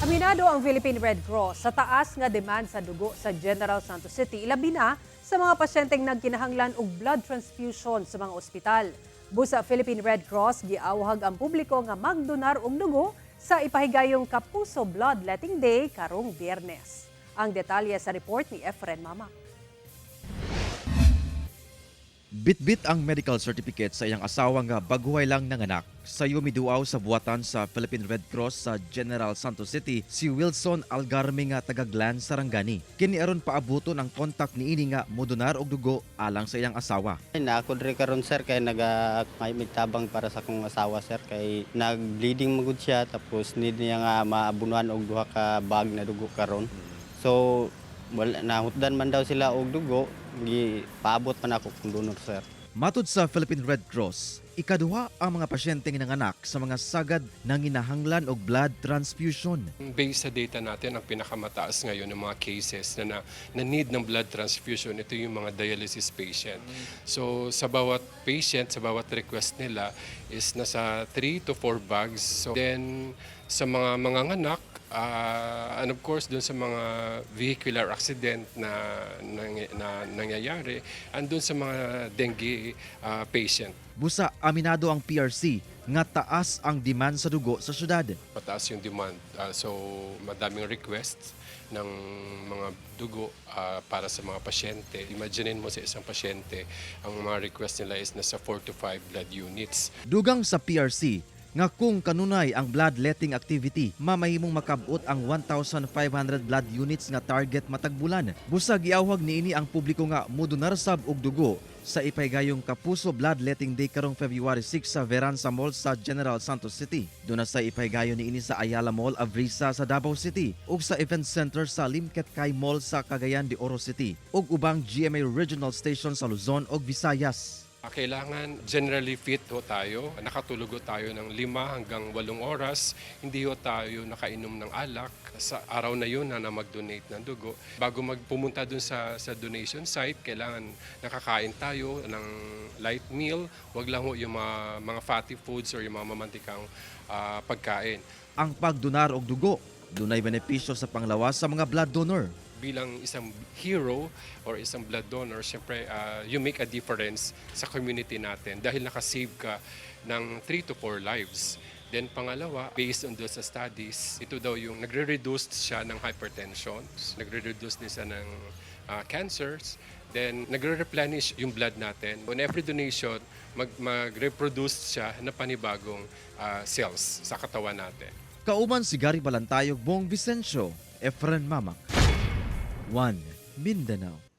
Aminado ang Philippine Red Cross sa taas nga demand sa dugo sa General Santos City, ilabi na sa mga pasyenteng nagkinahanglan og blood transfusion sa mga ospital. Busa Philippine Red Cross, giawhag ang publiko nga magdonar og dugo sa ipahigayong Kapuso Bloodletting Day karong Biyernes. Ang detalye sa report ni Efren Mama. Bitbit ang medical certificate sa iyang asawa nga baguhay lang nanganak. Sayo miduaw sa buwatan sa Philippine Red Cross sa General Santos City si Wilson Algarme nga taga Glan, Sarangani. Kini aron paabuton ang kontak niini nga modonar og dugo alang sa iyang asawa. Na ako diri karon, sir, kay naga may tabang para sa akong asawa, sir, kay nag-bleeding magud siya, tapos need niya nga maabunuan og duha ka bag na dugo karon. So wala, nahutdan man daw sila og dugo, gi paabot man ako kung donor, sir. Matud sa Philippine Red Cross, ikaduha ang mga pasyente nga nanganak sa mga sagad nanginahanglan og blood transfusion. Based sa data natin, ang pinakamataas ngayon ng mga cases na need ng blood transfusion, ito yung mga dialysis patient. So sa bawat patient, sa bawat request nila is nasa 3 to 4 bags. So then sa mga manganganak, and of course dun sa mga vehicular accident na nangyayari, and dun sa mga dengue patient. Busa aminado ang PRC nga taas ang demand sa dugo sa syudad. Mataas yung demand. So, madaming requests ng mga dugo para sa mga pasyente. Imaginein mo, sa isang pasyente, ang mga request nila is nasa 4 to 5 blood units. Dugang sa PRC nga kung kanunay ang bloodletting activity, mamahimong makabot ang 1,500 blood units nga target matag bulan. Busa giawhag niini ang publiko nga modonar sab og dugo sa ipahigayong Kapuso Bloodletting Day karong February 6 sa Veranza Mall sa General Santos City. Duna sa ipahigayon niini sa Ayala Mall, Avrisa sa Davao City ug sa Event Center sa Limketkai Mall sa Cagayan de Oro City ug ubang GMA Regional Station sa Luzon ug Visayas. Kailangan generally fit ho tayo. Nakatulog ho tayo ng 5 hanggang 8 oras. Hindi ho tayo nakainom ng alak sa araw na yun na mag-donate ng dugo. Bago magpumunta dun sa donation site, kailangan nakakain tayo ng light meal. Huwag lang ho yung mga fatty foods or yung mga mamantikang pagkain. Ang pagdonar og dugo dunay benepisyo sa panglawas sa mga blood donor. Bilang isang hero or isang blood donor, syempre you make a difference sa community natin dahil nakasave ka ng 3 to 4 lives. Then pangalawa, based on those studies, ito daw yung nagre-reduce siya ng hypertension, nagre-reduce din siya ng cancers, then nagre-replenish yung blood natin. On every donation, mag-reproduce siya ng panibagong cells sa katawan natin. Kauban si Gary Balantayog, Bong Vicencio, Efren Mamak. 1 Mindanao.